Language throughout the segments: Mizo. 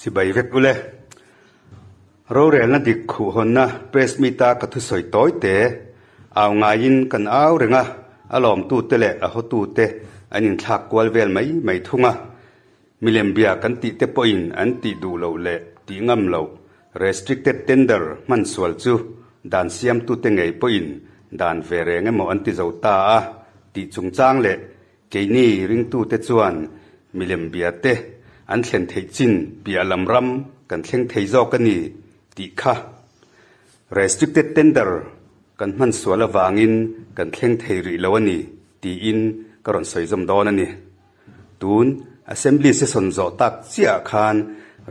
Chibai vek ule. Rorelna dik khuh hawnna press meet a ka thusawi tawi te au ngaiin kan au reng a, a lawmtute leh a hawtute an inthlak kual vel mai mai thung a. Milem bia kan tih te pawhin an tih duh loh leh tih ngam loh restricted tender hman sual chu dan siamtute ngei pawhin dan ve reng emaw an ti zo ta a tih chungchang leh Keini ringtute chuan milem biate an thlen theih chin piah lam ram kan thleng thei zawk a ni tih kha restricted tender kan hman sual avangin kan thleng thei rih lo a ni tiin ka rawn sawi zawm dawn a ni. Tun Assembly session zawh tak chiahah khan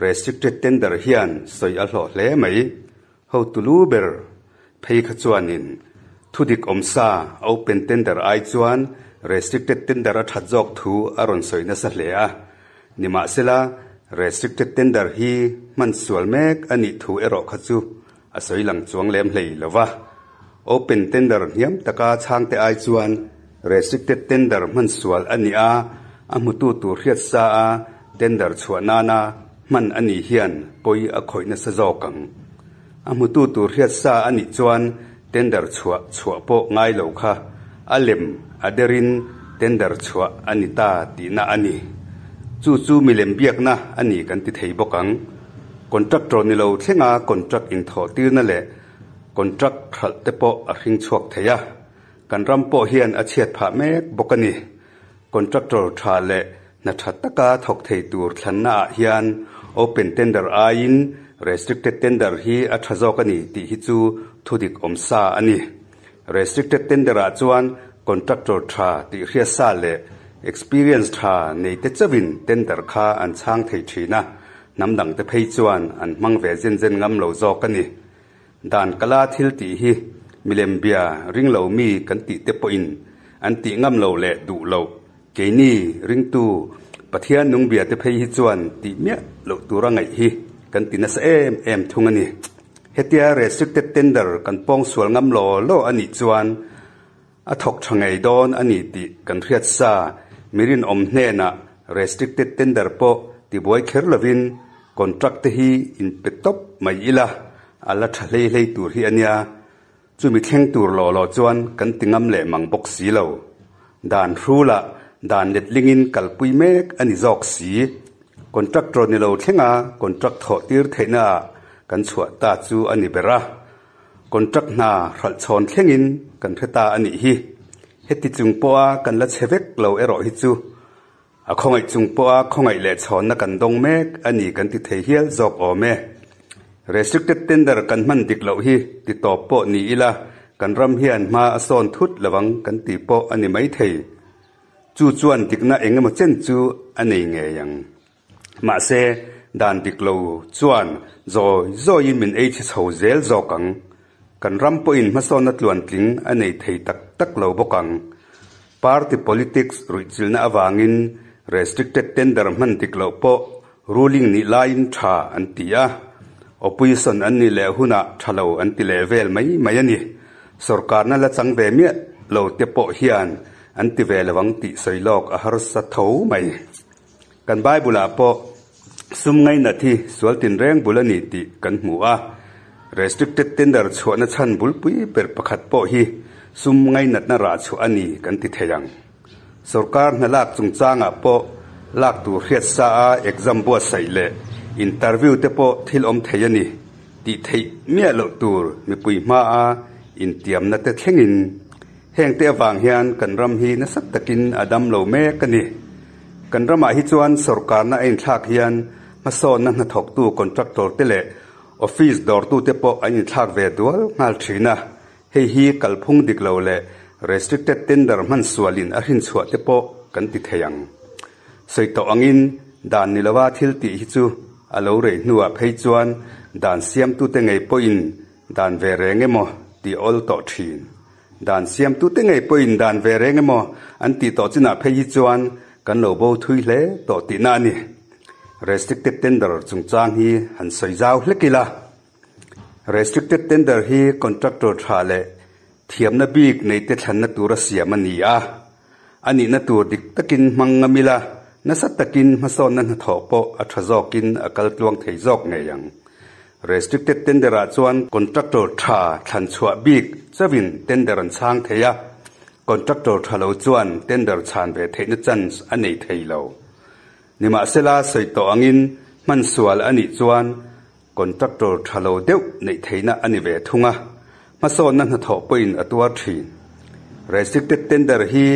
restricted tender hian sawi a hlawh hle mai. Hotu lu ber phei kha chuanin thudik awmsa open tender ai chuan restricted tender a that zawk thu a rawn sawi nasa hle a. Nimahsela, restricted tender hi hman sual mek a nih thu erawh kha chu a sawi lang chuang lem hlei lo va. Open tender hniam taka chhangte ai chuan restricted tender hman sual a nih a, a hmutu tur hriat sa a tender chhuah nana hman a nih hian pawi a khawih nasa zawk ang. A hmutu tur hriat sa a nih chuan tender chhuah chhuah pawh ngai lo kha a lem a derin tender chhuah a ni ta tihna a ni. Chu chu milem biakna a ni kan ti thei bawk ang. Contractor ni lo thlenga contract inthawh tirna leh contract hralh te pawh a hring chhuak thei a, kan ram pawh hian a chhiat phah mek bawk a ni. Contractor tha leh hna tha taka thawk thei tur thlanna ah hian open tender aiin restricted tender hi a tha zawk a ni tih hi chu thudik awm sa a ni. Restricted tender ah chuan contractor tha tih hriat sa leh experience tha nei te chauhin tender kha an chhang thei thin a, hnam dang te phei chuan an hmang ve zen zen ngam lo zawk a ni. Dan kala thil tih hi milem bia ring lo mi kan tih te pawhin an tih ngam lo leh duh loh. Keini ringtu Pathian nung bia te phei hi chuan tih miah loh tura ngaih hi kan ti nasa em em thung a ni. Hetia restricted tender kan pawng sual ngam law law a nih chuan a thawk tha ngei dawn a ni tih kan hriat sa. Mi rinawm hnenah restricted tender pawh tibuai kher lovin contract te hi inpe tawp mai ila a la tha hlei hlei tur hi a nia. Chumi thleng tur law law chuan kan ti ngam leh mang bawk si lo. Dan hrulah dan letlingin kalpui mek a ni zawk si. Contractor ni lo thlenga contract thawh tir theihna ah kan chhuah ta chu a ni ber a. Contract hna hralh chhawn thlengin kan hre ta a nih hi. Heti chung pawha kan la chhe vek lo erawh hi chu a khawngaih chung pawha khawngaih leh chhawnna kan dawng mek a ni kan ti thei hial zawk awm e. Restricted tender kan hman dik loh hi ti tawp pawh ni ila kan ram hian hma a sawn thut lovang kan ti pawh a ni maithei. Chu chuan dikna eng emaw chen chu a nei ngei ang. Mahse, dan dik lo chuan zawi zawiin min ei chhe chho zel zawk ang. Kan ram pawhin hmasawnna tluantling a nei thei tak tak lo bawk ang. Party politics ruihchilhna avangin restricted tender hman dik loh pawh ruling nih laiin tha an ti a, opposition an nih leh hunah tha lo an ti leh vel mai mai a ni. Sorkarna la chang ve miah lo te pawh hian an ti ve lo ang tih sawi lawk a harsa tho mai. Kan Bible-ah pawh sum ngainat hi sual tinreng bul a ni tih kan hmu a. Restricted tender chhuahna chhan bulpui ber pakhat pawh hi sum ngainatna rah chhuah a ni kan ti thei ang. Sorkar hna lak chungchangah pawh lak tur hriat sa a exam buatsaih leh interview te pawh thil awm thei a ni tih theih miah loh tur mipui hmaa intiamna te thlengin Hengte avang hian kan ram hi nasa takin a dam lo mek a ni. Kan ramah hi chuan sorkarna a inthlak hian hmasawnna hnathawktu contractor te leh office dawrtute pawh an inthlak ve dual nghal thin a. Hei hi kalphung dik lo leh restricted tender hman sualin a hrinchhuah te pawh kan ti thei ang. Sawi tawh angin dan ni lova thil tih hi chu a lo rei hnuah phei chuan dan siamtute ngei pawhin Dan ve reng emaw tih awl tawh thin. Dan siamtute ngei pawhin dan ve reng emaw an tih tawh chinah phei hi chuan kan lo bo thui hle tawh tihna a ni. Restricted tender chungchang hi han sawi zau hlek ila. Restricted tender hi contractor tha leh thiamna bik neite thlanna tura siam a ni a. A nihna tur dik takin hmang ngam ila, Nasa takin hmasawnna hnathawh pawh a tha zawkin a kal tluang thei zawk ngei ang. Restricted tender-ah chuan contractor tha thlan chhuah bik chauhin tender an chhang thei a, contractor tha lo chuan tender chhan ve theihna chance a nei thei lo. Nimahsela sawi tawh angin hman sual a nih chuan contractor tha lo deuh neih theihna a ni ve thung a, hmasawnna hnathawh pawhin a tuar thin. Restricted tender hi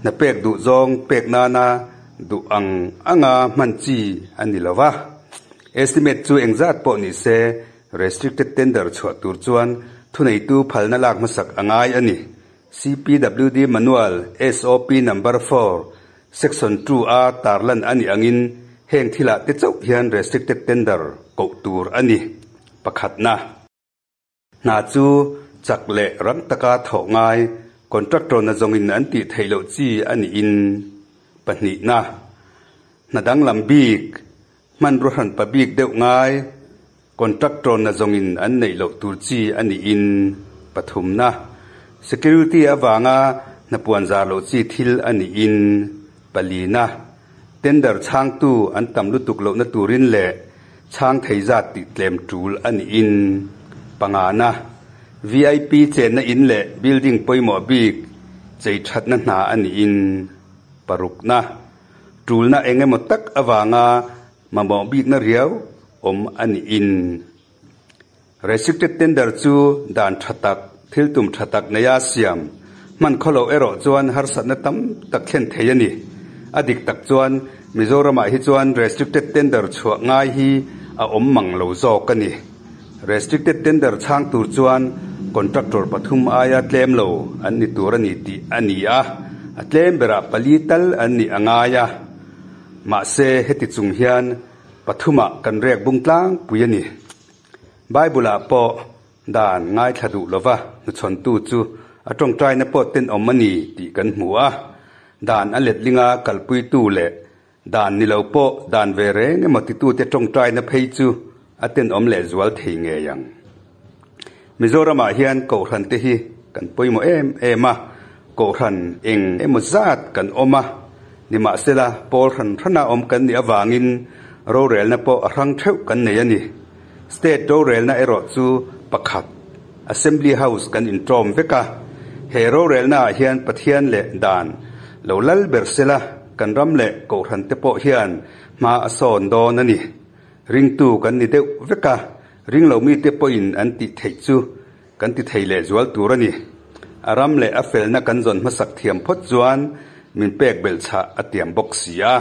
hna pek duh zawng pek nana duh ang anga hman chi a ni lo va. Estimate chu engzat pawh ni se restricted tender chhuah tur chuan thuneitu phalna lak hmasak a ngai a ni. CPWD Manual SOP Number 4, Section 2 a tarlan a nih angin heng thilah te chauh hian restricted tender koh tur a ni. Pakhatna. Hna chu chak leh rang taka thawh ngai contractor na zawngin an tih theih loh chi a niin. Pahnihna. Hna danglam bik, hmanrua hranpa bik deuh ngai contractor na zawngin an neih loh tur chi a niin. Pathumna. Security avanga hna puan zar loh chi thil a niin. Palina. Tender chhangtu an tam lutuk lohna turin leh chhang thei zat tih tlem tul a niin. Pangana. VIP chenna in leh building pawimawh bik chei thatna hna a niin. Parukna. Tulna eng emaw tak avanga mamawh bikna riau awm a niin. Restricted tender chu dan tha tak, thil tum tha tak neia siam hman khaw loh erawh chuan harsatna tam tak thlen thei a ni. A dik tak chuan Mizoramah hi chuan restricted tender chhuah ngai hi a awm mang lo zawk a ni. Restricted tender chhang tur chuan contractor pathum aia tlem lo an ni tur a ni tih a ni a, a tlem berah pali tal an nih a ngai a. Mahse heti chung hian pathumah kan rek bung tlangpui a ni. Bible-ah pawh dan ngaithla duh lova hnuchhawntu chu a tawngtaina pawh tenawm a ni tih kan hmu a. Dan a letlinga kalpuitu leh dan ni lo pawh dan ve reng emaw titute tawngtaina phei chu a tenawm lehzual thei ngei ang. Mizoramah hian Kohhran te hi kan pawimawh em em a, Kohhran eng emaw zat kan awm a, nimahsela pawl hran hrana awm kan nih avangin rorelna pawh a hrang theuh kan nei a ni. State rorelna erawh chu pakhat, Assembly House kan inṭawm vek a, he rorelna ah hian Pathian leh dan lo lal ber sela kan ram leh Kohhran te pawh hian hma a sawn dawn a ni. Ringtu kan ni deuh vek a, Ring lo mite pawhin an tih theih chu kan ti thei leh zual tur a ni. A ram leh a felna kan zawn hmasak thiam phawt chuan min pek belh chhah a tiam bawk si a.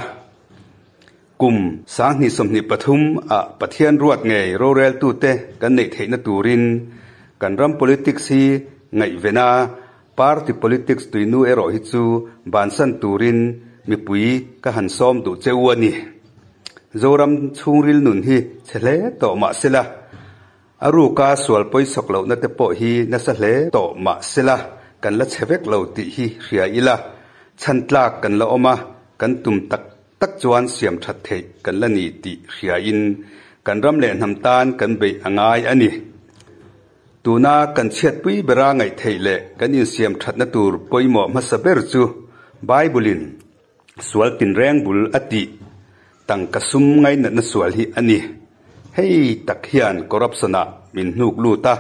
Kum 2023 ah Pathian ruat ngei roreltute kan neih theihna turin kan ram politics hi ngaihven a, party politics tuinu erawh hi chu bansan turin mipui ka han sawm duh che u a ni. Zoram chhungril nun hi chhe hle tawh mah sela, a ruka sual pawisawk lohna te pawh hi nasa hle tawh mah sela kan la chhe vek lo tih hi hria ila, chhan tlak kan la awm a, kan tum tak tak chuan siam that theih kan la ni tih hriain kan ram leh hnam tan kan beih a ngai a ni. Tuna kan chhiatpui bera ngaih theih leh kan insiam thatna tur pawimawh hmasa ber chu Bible-in Sual tinreng bul a tih tangka sum ngainatna sual hi a ni. Hei tak hian corruption-ah min hnuk lut a,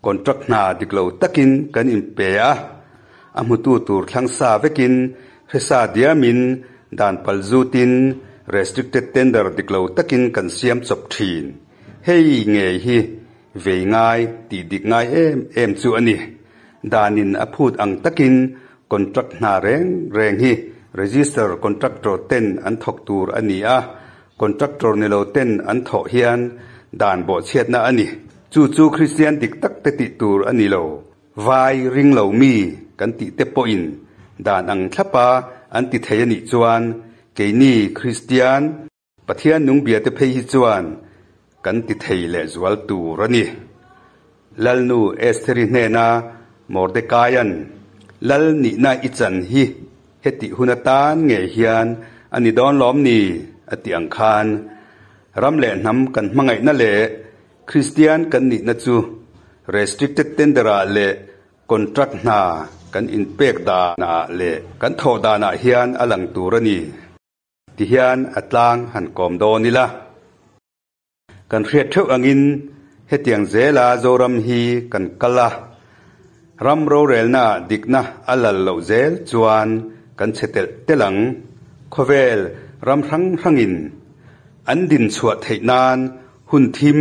contract hna dik lo takin kan inpe a, a hmutu tur thlang sa vekin hresa diamin dan pal zutin restricted tender dik lo takin kan siam chawp thin. Hei ngei hi vei ngai tih dik ngai em em chu a ni. Danin a phut ang takin Contract hna reng reng hi register contractor ten an thawk tur a ni a, contractor ni lo ten an thawh hian dan bawhchhiatna a ni. Chu chu Kristian dik tak te tih tur a ni lo. Vai ring lo mi kan tih te pawhin dan ang thlapa an ti thei a nih chuan keini Kristian, Pathian nung bia te phei hi chuan kan ti thei lehzual tur a ni. Lalnu Estheri hnena Mordekaia'n Lal nihna i chan hi hetih hun atan ngei hian a ni dawn lawm ni? a tih ang khan ram leh hnam kan hmangaihna leh Kristian kan nihna chu restricted tender-ah leh contract hna kan inpek danah leh kan thawh danah hian a lang tur a ni. Tihian a tlang han kawm dawn ila. Kan hriat theuh angin hetiang zela Zoram hi kan kal a, ram rorelna dikna a lal loh zel chuan kan chhe telh telh ang. Khawvel ram hrang hrangin an din chhuah theih nan hun thim,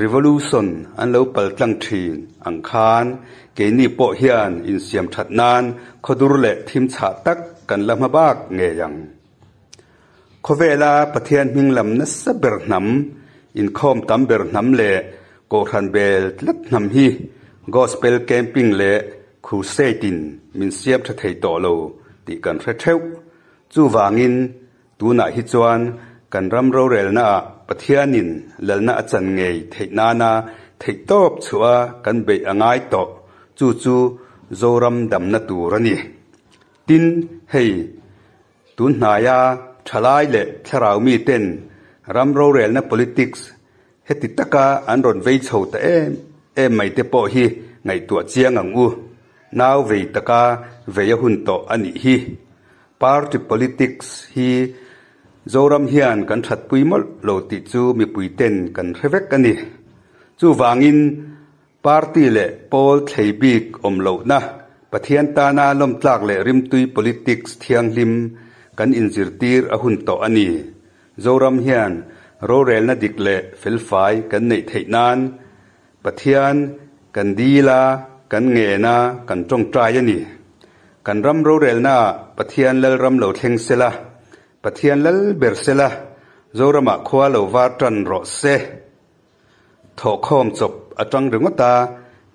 revolution, an lo pal tlang thin ang khan keini pawh hian insiam that nan khawdur leh thim chhah tak kan la hma bak ngei ang. Khawvela Pathian hming lam nasa ber hnam, inkhawm tam ber hnam leh Kohhran bel tlat hnam hi Gospel Camping leh Crusade in min siam tha thei tawh lo tih kan hre theuh. Chuvangin tunah hi chuan kan ram rorelnaah Pathianin lalna a chan ngei theih nana theihtawp chhuah a kan beih a ngai tawh, chu chu Zoram damna tur a ni. Tin, hei. Tun hnaia thalai leh thlarau miten ram rorelna politics heti taka an rawn vei chho ta em em mai te pawh hi ngaihtuah chiang ang u. Nau vei taka vei a hun tawh a nih hi. Party politics hi Zoram hian kan thatpui mawlh lo tih chu mipui ten kan hre vek a ni. Chuvangin Party leh pawl thlei bik awm lohna, Pathian tana lawmtlak leh rimtui politics thianghlim kan inzirtir a hun tawh a ni. Zoram hian rorelna dik leh felfai kan neih theih nan Pathian kan dil a, kan ngen a, kan tawngtai a ni. Kan ram rorelnaah Pathian Lalram lo thleng sela, Pathian lal ber sela, Zoramah khua lo var tan rawh se. Thawhkhawm chawp atang ringawt a,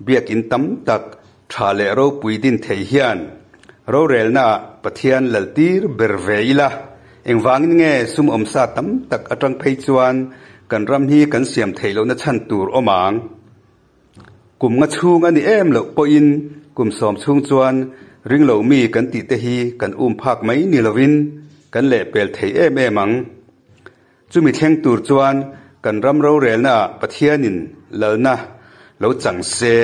biakin tam tak tha leh ropui din thei hian rorelnaah Pathian laltir ber ve ila, engvangin nge sum awmsa tam tak atang phei chuan kan ram hi kan siam theih lohna chhan tur awm ang? Kum nga chhung a ni em loh pawhin kum sawm chhung chuan ringlo mi kan tih te hi kan um phak mai ni lovin kan lehpel thei em em ang. Chumi thleng tur chuan kan ram rorelnaah Pathianin lalna lo chang se,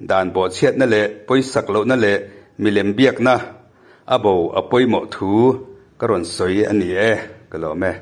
dan bawhchhiatna leh pawisak lohna leh milem biakna a bo a pawimawh thu ka rawn sawi a ni e, ka lawm e.